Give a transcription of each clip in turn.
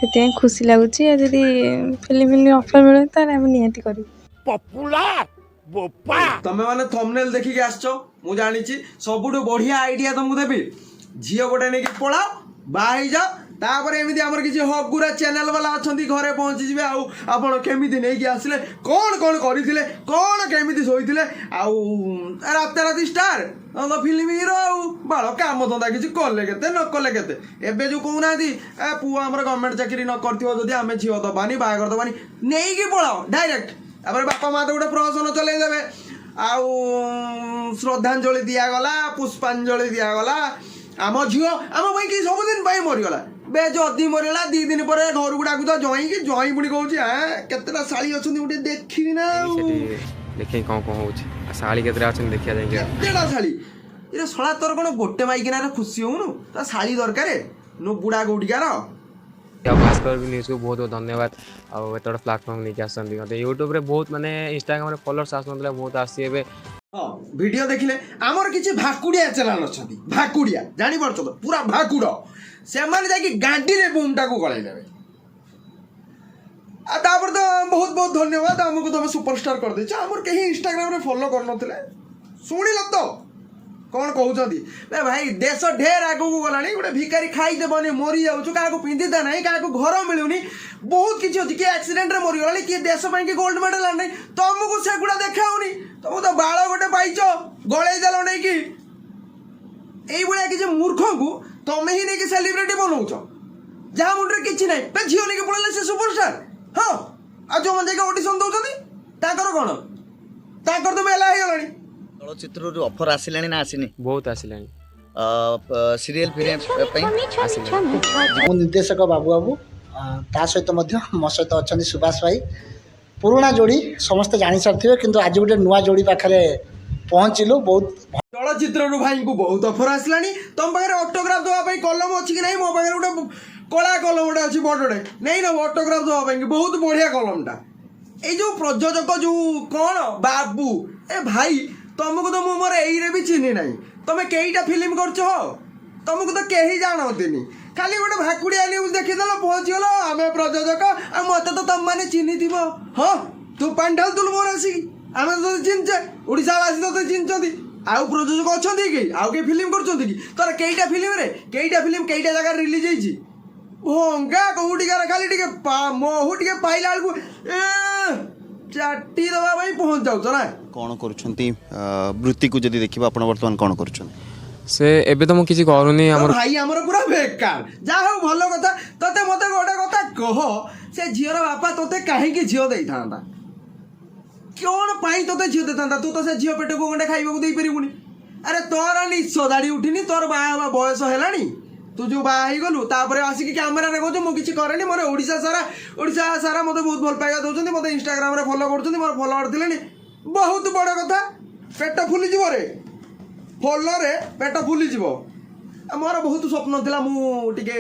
ସେଥିପାଇଁ ଖୁସି ଲାଗୁଛି। ଆଉ ଯଦି ଫିଲ୍ମ ଫିଲ୍ମ ଅଫର୍ ମିଳେ, ତାହେଲେ ଆମେ ନିହାତି କରିବୁ। ତମେ ମାନେ ଥମ୍ବନେଲ ଦେଖିକି ଆସିଛ, ମୁଁ ଜାଣିଛି। ସବୁଠୁ ବଢିଆ ଆଇଡିଆ ତମକୁ ଦେବି। ଝିଅ ଗୋଟେ ନେଇକି ପଳାଅ, ବାହା ହେଇଯାଅ। ତାପରେ ଏମିତି ଆମର କିଛି ହଗୁରା ଚ୍ୟାନେଲ ବାଲା ଅଛନ୍ତି, ଘରେ ପହଞ୍ଚିଯିବେ। ଆଉ ଆପଣ କେମିତି ନେଇକି ଆସିଲେ, କ'ଣ କ'ଣ କରିଥିଲେ, କ'ଣ କେମିତି ଶୋଇଥିଲେ, ଆଉ ରାତାରାତି ଷ୍ଟାର ତ ଫିଲ୍ମ ହିରୋ। ଆଉ ବାଳ କାମ ଧନ୍ଦା କିଛି କଲେ କେତେ, ନ କଲେ କେତେ। ଏବେ ଯୋଉ କହୁନାହାନ୍ତି, ଏ ପୁଅ ଆମର ଗଭର୍ଣ୍ଣମେଣ୍ଟ ଚାକିରି ନ କରିଥିବ ଯଦି ଆମେ ଝିଅ ଦବାନି, ବାହାଘର ଦବାନି। ନେଇକି ପଳାଅ ଡାଇରେକ୍ଟ। ତାପରେ ବାପା ମା ତ ଗୋଟେ ପ୍ରହସନ ଚଲେଇ ଦେବେ। ଆଉ ଶ୍ରଦ୍ଧାଞ୍ଜଳି ଦିଆଗଲା, ପୁଷ୍ପାଞ୍ଜଳି ଦିଆଗଲା, ଆମ ଝିଅ ଆମ ପାଇଁ କି ସବୁଦିନ ପାଇଁ ମରିଗଲା। ବେ, ଯଦି ମରିଗଲା, 2 ଦିନ ପରେ ଘରକୁ ଡାକୁଛ ଜଇଁକି। ଜଇଁ ପୁଣି କହୁଛି, ଆଁ, କେତେଟା ଶାଳୀ ଅଛନ୍ତି ମୁଁ ଟିକେ ଦେଖିବି ନା ଆଉ। ସେଠି ଦେଖିକି କ'ଣ କ'ଣ ହେଉଛି ଆଉ ଶାଳୀ କେତେଟା ଅଛନ୍ତି ଦେଖିବା ଯାଇକି ଆଉ। କେତେଟା ଶାଳୀ? ଇରେ ଶଳା, ତୋର କ'ଣ ଗୋଟେ ମାଇକିନାରେ ଖୁସି ହଉନୁ? ତା ଶାଳୀ ଦରକାର ନୁ ବୁଢା କୋଉଠିକାର। ଆଉ ଭାସ୍କର ବି ନ୍ୟୁଜ୍କୁ ବହୁତ ବହୁତ ଧନ୍ୟବାଦ। ଆଉ ଏତେ ବଡ଼ ପ୍ଲାଟଫର୍ମ ନେଇକି ଆସନ୍ତି ମୋତେ। ୟୁଟ୍ୟୁବରେ ବହୁତ, ମାନେ ଇନଷ୍ଟାଗ୍ରାମରେ ଫଲୋଅର୍ସ ଆସୁନଥିଲା, ବହୁତ ଆସୁଛି ଏବେ। ହଁ, ଭିଡ଼ିଓ ଦେଖିଲେ। ଆମର କିଛି ଭାକୁଡ଼ିଆ ଚ୍ୟାନେଲ ଅଛନ୍ତି, ଭାକୁଡ଼ିଆ ଜାଣିପାରୁଛ ତ, ପୁରା ଭାକୁଡ଼। ସେମାନେ ଯାଇକି ଗାଣ୍ଡିରେ ବୁମ୍ଟାକୁ ଗଳେଇ ଦେବେ। ଆଉ ତାପରେ ତ ବହୁତ ବହୁତ ଧନ୍ୟବାଦ ଆମକୁ, ତମେ ସୁପରଷ୍ଟାର କରିଦେଇଛ। ଆମର କେହି ଇନଷ୍ଟାଗ୍ରାମରେ ଫଲୋ କରୁନଥିଲେ। ଶୁଣିଲ ତ କ'ଣ କହୁଛନ୍ତି? ଏ ଭାଇ, ଦେଶ ଢେର ଆଗକୁ ଗଲାଣି। ଗୋଟେ ଭିକାରୀ ଖାଇଦେବନି ମରି ଯାଉଛୁ, କାହାକୁ ପିନ୍ଧିତେ ନାହିଁ, କାହାକୁ ଘର ମିଳୁନି, ବହୁତ କିଛି ଅଛି। କିଏ ଆକ୍ସିଡେଣ୍ଟରେ ମରିଗଲାଣି, କିଏ ଦେଶ ପାଇଁ କି ଗୋଲ୍ଡ ମେଡାଲ ଆଣିନି। ତମକୁ ସେଗୁଡ଼ା ଦେଖାଉନି। ତମକୁ ତ ବାଳ ଗୋଟେ ପାଇଛ, ଗଳେଇ ଦେଲ ନେଇକି। ଏଇଭଳିଆ କିଛି ମୂର୍ଖଙ୍କୁ ତମେ ହିଁ ନେଇକି ସେଲିବ୍ରିଟି ବନଉଛ, ଯାହା ମୁଣ୍ଡରେ କିଛି ନାହିଁ। ବେ, ଝିଅ ନେଇକି ପଳେଇଲେ ସେ ସୁପରଷ୍ଟାର? ହଁ, ଆଉ ଯୋଉମାନେ ଯାଇକି ଅଡିସନ ଦଉଛନ୍ତି ତାଙ୍କର କ'ଣ? ତାଙ୍କର ତ ମେଲା ହେଇଗଲାଣି। ଚଳଚ୍ଚିତ୍ରରୁ ଅଫର ଆସିଲାଣି ନା ଆସିନି? ବହୁତ ଆସିଲାଣି। ସିରିଏଲ ଫିରିଏଲ ପାଇଁ? ଆସିଲାଣି। ମୁଁ ନିର୍ଦ୍ଦେଶକ ବାବୁ ବାବୁ, ତା ସହିତ ମଧ୍ୟ ମୋ ସହିତ ଅଛନ୍ତି ସୁଭାଷ ଭାଇ। ପୁରୁଣା ଯୋଡ଼ି ସମସ୍ତେ ଜାଣିସାରିଥିବେ, କିନ୍ତୁ ଆଜି ଗୋଟେ ନୂଆ ଯୋଡ଼ି ପାଖରେ ପହଞ୍ଚିଲୁ। ବହୁତ ଚଳଚ୍ଚିତ୍ରରୁ ଭାଇଙ୍କୁ ବହୁତ ଅଫର ଆସିଲାଣି। ତମ ପାଖରେ ଅଟୋଗ୍ରାଫ ଦେବା ପାଇଁ କଲମ ଅଛି କି ନାହିଁ? ମୋ ପାଖରେ ଗୋଟେ କଳା କଲମଟେ ଅଛି, ବଡ଼ଟେ, ନେଇ ନବ ଅଟୋଗ୍ରାଫ ଦେବା ପାଇଁ। ବହୁତ ବଢ଼ିଆ କଲମଟା। ଏଇ ଯୋଉ ପ୍ରଯୋଜକ ଯୋଉ କ'ଣ ବାବୁ, ଏ ଭାଇ, ତମକୁ ତ ମୁଁ ମୋର ଏଇରେ ବି ଚିହ୍ନି ନାହିଁ। ତମେ କେଇଟା ଫିଲ୍ମ କରୁଛ ହୋ? ତମକୁ ତ କେହି ଜାଣନ୍ତିନି। ଖାଲି ଗୋଟେ ଭାକୁଡ଼ିଆ ନ୍ୟୁଜ୍ ଦେଖିଦେଲ, ପହଞ୍ଚିଗଲ, ଆମେ ପ୍ରଯୋଜକ। ଆଉ ମତେ ତ ତମମାନେ ଚିହ୍ନିଥିବ। ହଁ, ତୁ ପାଣି ଢାଳୁଥିଲୁ ମୋର ଆସିକି। ଆମେ ତ ତୋତେ ଚିହ୍ନିଛେ, ଓଡ଼ିଶାବାସୀ ତୋତେ ଚିହ୍ନିଛନ୍ତି। ଆଉ ପ୍ରଯୋଜକ ଅଛନ୍ତି କି? ଆଉ କେହି ଫିଲ୍ମ କରୁଛନ୍ତି କି? ତୋର କେଇଟା ଫିଲ୍ମରେ, କେଇଟା ଫିଲ୍ମ କେଇଟା ଜାଗାରେ ରିଲିଜ୍ ହେଇଛି? ଭଙ୍ଗା କୋଉଠିକାର, ଖାଲି ଟିକେ ମହୁ ଟିକେ ପାଇଲା ବେଳକୁ ଏ ଚାଟି ଦେବା ପାଇଁ ପହଞ୍ଚି ଯାଉଛ ନା? କ'ଣ କରୁଛନ୍ତି? ବୃତ୍ତିକୁ ଯଦି ଦେଖିବା, ଆପଣ ବର୍ତ୍ତମାନ କ'ଣ କରୁଛନ୍ତି? ସେ ଏବେ ତ ମୁଁ କିଛି କରୁନି। ତ ଆମର ଭାଇ ଆମର ପୁରା ବେକାର। ଯାହା ହଉ, ଭଲ କଥା। ତତେ ମତେ ଗୋଟେ କଥା କହ, ସେ ଝିଅର ବାପା ତୋତେ କାହିଁକି ଝିଅ ଦେଇଥାନ୍ତା? କ'ଣ ପାଇଁ ତୋତେ ଝିଅ ଦେଇଥାନ୍ତା? ତୁ ତ ସେ ଝିଅ ପେଟକୁ ଗଣ୍ଡେ ଖାଇବାକୁ ଦେଇପାରିବୁନି। ଆରେ, ତୋର ନିଶ ଦାଢ଼ି ଉଠିନି, ତୋର ବାହା ହେବା ବୟସ ହେଲାଣି, ତୁ ଯୋଉ ବାହା ହେଇଗଲୁ। ତାପରେ ଆସିକି କ୍ୟାମେରାରେ କହୁଛୁ, ମୁଁ କିଛି କରେନି, ମୋର ଓଡ଼ିଶା ସାରା ମୋତେ ବହୁତ ଭଲ ପାଇବା ଦେଉଛନ୍ତି, ମୋତେ ଇନଷ୍ଟାଗ୍ରାମରେ ଫଲୋ କରୁଛନ୍ତି, ମୋର ଫଲୋଅର ଥିଲେଣି। ବହୁତ ବଡ଼ କଥା। ପେଟ ଫୁଲିଯିବ ରେ, ଫଲୋରେ ପେଟ ଫୁଲିଯିବ। ଆଉ ମୋର ବହୁତ ସ୍ୱପ୍ନ ଥିଲା, ମୁଁ ଟିକେ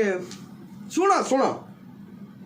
ଶୁଣ ଶୁଣ।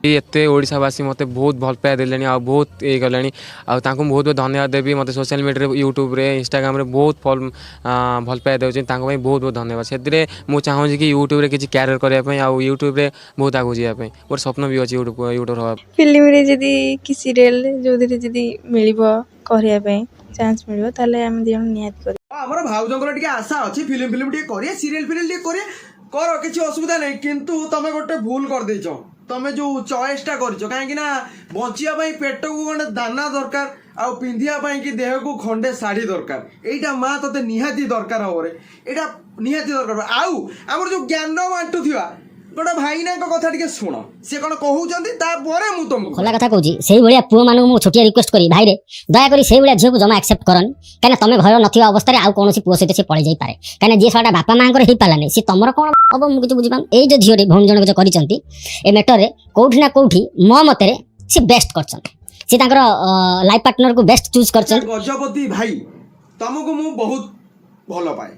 ଏତେ ଓଡ଼ିଶାବାସୀ ମୋତେ ବହୁତ ଭଲ ପାଇବା ଦେଲେଣି ଆଉ ବହୁତ ଇଏ କଲେଣି। ଆଉ ତାଙ୍କୁ ମୁଁ ବହୁତ ବହୁତ ଧନ୍ୟବାଦ ଦେବି। ମୋତେ ସୋସିଆଲ ମିଡ଼ିଆରେ, ୟୁଟ୍ୟୁବରେ, ଇନଷ୍ଟାଗ୍ରାମରେ ବହୁତ ଭଲ ପାଇବା ଦେଉଛନ୍ତି। ତାଙ୍କ ପାଇଁ ବହୁତ ବହୁତ ଧନ୍ୟବାଦ। ସେଥିରେ ମୁଁ ଚାହୁଁଛି କି ୟୁଟ୍ୟୁବରେ କିଛି କ୍ୟାରିୟର କରିବା ପାଇଁ ଆଉ ୟୁଟ୍ୟୁବରେ ବହୁତ ଆଗକୁ ଯିବା ପାଇଁ। ମୋର ସ୍ୱପ୍ନ ବି ଅଛି ୟୁଟ୍ୟୁବର ହେବା। ଫିଲ୍ମରେ ଯଦି କି ସିରିଏଲ ଯେଉଁଥିରେ ଯଦି ମିଳିବ, କରିବା ପାଇଁ ଚାନ୍ସ ମିଳିବ, ତାହେଲେ ଆମେ 2 ଜଣ ନିହାତି କରିବୁ। ହଁ, ଆମର ଭାଉଜଙ୍କର ଟିକେ ଆଶା ଅଛି, ଫିଲ୍ମ ଫିଲ୍ମ ଟିକେ କରିବେ, ସିରିଏଲ ଫିରିଏଲ ଟିକେ କରିବେ। କର, କିଛି ଅସୁବିଧା ନାହିଁ। କିନ୍ତୁ ତମେ ଗୋଟେ ଭୁଲ କରିଦେଇଛ, ତମେ ଯୋଉ ଚଏସଟା କରିଛ। କାହିଁକି ନା ବଞ୍ଚିବା ପାଇଁ ପେଟକୁ ଖଣ୍ଡେ ଦାନା ଦରକାର, ଆଉ ପିନ୍ଧିବା ପାଇଁ କି ଦେହକୁ ଖଣ୍ଡେ ଶାଢ଼ୀ ଦରକାର। ଏଇଟା ମା ତୋତେ ନିହାତି ଦରକାର ହବରେ, ଏଇଟା ନିହାତି ଦରକାର ହବ। ଆଉ ଆମର ଯୋଉ ଜ୍ଞାନ ବାଣ୍ଟୁଥିବା ଗୋଟେ ଭାଇନାଙ୍କ କଥା ଟିକେ ଶୁଣ, ସେ କ'ଣ କହୁଛନ୍ତି, ତାପରେ ମୁଁ ତମକୁ ଖୋଲା କଥା କହୁଛି, ସେଇଭଳିଆ ପୁଅମାନଙ୍କୁ ମୁଁ ଛୋଟିଆ ରିକ୍ୱେଷ୍ଟ କରି, ଭାଇରେ, ଦୟାକରି ସେଇଭଳିଆ ଝିଅକୁ ଜମା ଆକ୍ସେପ୍ଟ କରନି। କାହିଁକିନା ତମେ ଘରେ ନଥିବା ଅବସ୍ଥାରେ ଆଉ କୌଣସି ପୁଅ ସହିତ ସେ ପଳେଇ ଯାଇପାରେ। କାହିଁକିନା ଯିଏ ଶଳାଟା ବାପା ମାଆଙ୍କର ହେଇପାରିଲାନି, ସେ ତମର କ'ଣ ହବ, ମୁଁ କିଛି ବୁଝିପାରୁନି। ଏଇ ଯୋଉ ଝିଅଟି, ଭଉଣୀ ଜଣକ ଯୋଉ କରିଛନ୍ତି, ଏ ମ୍ୟାଟରରେ କୋଉଠି ନା କୋଉଠି ମୋ ମତରେ ସେ ବେଷ୍ଟ କରିଛନ୍ତି। ସେ ତାଙ୍କର ଲାଇଫ ପାର୍ଟନରକୁ ବେଷ୍ଟ ଚୁଜ୍ କରିଛନ୍ତି। ଗଜପତି ଭାଇ, ତମକୁ ମୁଁ ବହୁତ ଭଲ ପାଏ,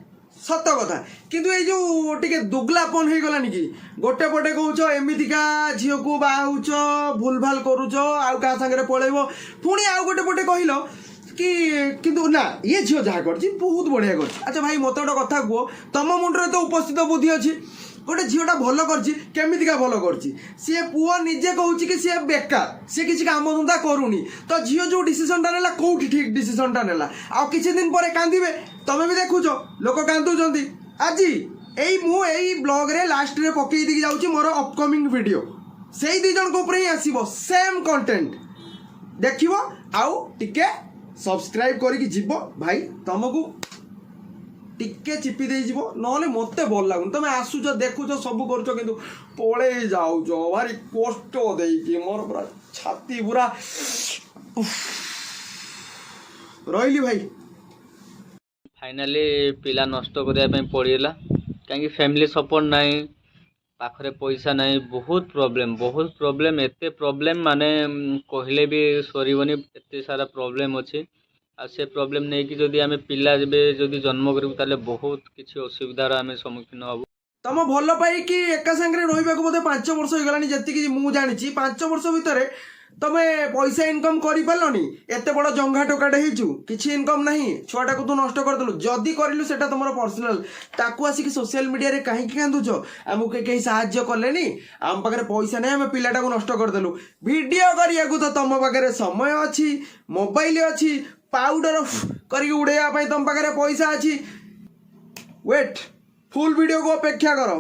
ସତ କଥା। କିନ୍ତୁ ଏଇ ଯୋଉ ଟିକେ ଦୁଗଲାପନ ହେଇଗଲାନି କି? ଗୋଟେ ପଟେ କହୁଛ ଏମିତିକା ଝିଅକୁ ବାହା ହଉଛ, ଭୁଲ ଭାଲ କରୁଛ, ଆଉ କାହା ସାଙ୍ଗରେ ପଳେଇବ। ପୁଣି ଆଉ ଗୋଟେ ପଟେ କହିଲ କି କିନ୍ତୁ ନା, ଇଏ ଝିଅ ଯାହା କରିଛି ବହୁତ ବଢ଼ିଆ କରିଛି। ଆଚ୍ଛା ଭାଇ, ମୋତେ ଗୋଟେ କଥା କୁହ, ତମ ମୁଣ୍ଡରେ ତ ଉପସ୍ଥିତ ବୁଦ୍ଧି ଅଛି। ଗୋଟେ ଝିଅଟା ଭଲ କରିଛି। କେମିତିକା ଭଲ କରିଛି? ସିଏ ପୁଅ ନିଜେ କହୁଛି କି ସିଏ ବେକାର, ସିଏ କିଛି କାମଧନ୍ଦା କରୁନି। ତ ଝିଅ ଯୋଉ ଡିସିସନଟା ନେଲା, କୋଉଠି ଠିକ ଡିସିସନଟା ନେଲା? ଆଉ କିଛି ଦିନ ପରେ କାନ୍ଦିବେ। ତମେ ବି ଦେଖୁଛ, ଲୋକ କାନ୍ଦୁଛନ୍ତି। ଆଜି ଏଇ ମୁଁ ଏଇ ବ୍ଲଗରେ ଲାଷ୍ଟରେ ପକେଇ ଦେଇକି ଯାଉଛି ମୋର ଅପକମିଂ ଭିଡ଼ିଓ, ସେଇ ଦି ଜଣଙ୍କ ଉପରେ ହିଁ ଆସିବ ସେମ୍ କଣ୍ଟେଣ୍ଟ। ଦେଖିବ ଆଉ ଟିକେ ସବସ୍କ୍ରାଇବ କରିକି ଯିବ ଭାଇ, ତମକୁ ଟିକେ ଚିପି ଦେଇଯିବ। ନହେଲେ ମୋତେ ଭଲ ଲାଗୁନି। ତମେ ଆସୁଛ, ଦେଖୁଛ, ସବୁ କରୁଛ, କିନ୍ତୁ ପଳେଇ ଯାଉଛ ଭାରି କଷ୍ଟ ଦେଇକି। ମୋର ପୁରା ଛାତି ପୁରା ଉଫ୍। ରହିଲି ଭାଇ। ଫାଇନାଲି ପିଲା ନଷ୍ଟ କରିବା ପାଇଁ ପଡ଼ିଗଲା, କାହିଁକି ଫ୍ୟାମିଲି ସପୋର୍ଟ ନାହିଁ, ପାଖରେ ପଇସା ନାହିଁ। ବହୁତ ପ୍ରୋବ୍ଲେମ୍, ବହୁତ ପ୍ରୋବ୍ଲେମ୍। ଏତେ ପ୍ରୋବ୍ଲେମ୍ ମାନେ କହିଲେ ବି ସରିବନି, ଏତେ ସାରା ପ୍ରୋବ୍ଲେମ୍ ଅଛି। ଆଉ ସେ ପ୍ରୋବ୍ଲେମ୍ ନେଇକି ଯଦି ଆମେ ପିଲା ଯେବେ ଯଦି ଜନ୍ମ କରିବୁ, ତାହେଲେ ବହୁତ କିଛି ଅସୁବିଧାର ଆମେ ସମ୍ମୁଖୀନ ହେବୁ। ତମ ଭଲ ପାଇକି ଏକା ସାଙ୍ଗରେ ରହିବାକୁ ବୋଧେ 5 ବର୍ଷ ହେଇଗଲାଣି, ଯେତିକି ମୁଁ ଜାଣିଛି। 5 ବର୍ଷ ଭିତରେ ତମେ ପଇସା ଇନକମ୍ କରିପାରିଲନି? ଏତେ ବଡ଼ ଜଙ୍ଘା ଟୋକାଟେ ହେଇଛୁ, କିଛି ଇନକମ୍ ନାହିଁ। ଛୁଆଟାକୁ ତୁ ନଷ୍ଟ କରିଦେଲୁ। ଯଦି କରିଲୁ, ସେଟା ତମର ପର୍ସନାଲ। ତାକୁ ଆସିକି ସୋସିଆଲ ମିଡ଼ିଆରେ କାହିଁକି କାନ୍ଦୁଛ? ଆମକୁ କେହି କେହି ସାହାଯ୍ୟ କଲେନି, ଆମ ପାଖରେ ପଇସା ନାହିଁ, ଆମେ ପିଲାଟାକୁ ନଷ୍ଟ କରିଦେଲୁ। ଭିଡ଼ିଓ କରିବାକୁ ତ ତମ ପାଖରେ ସମୟ ଅଛି, ମୋବାଇଲ ଅଛି, ପାଉଡର କରିକି ଉଡ଼େଇବା ପାଇଁ ତମ ପାଖରେ ପଇସା ଅଛି। ୱେଟ୍, ଫୁଲ୍ ଭିଡ଼ିଓକୁ ଅପେକ୍ଷା କର।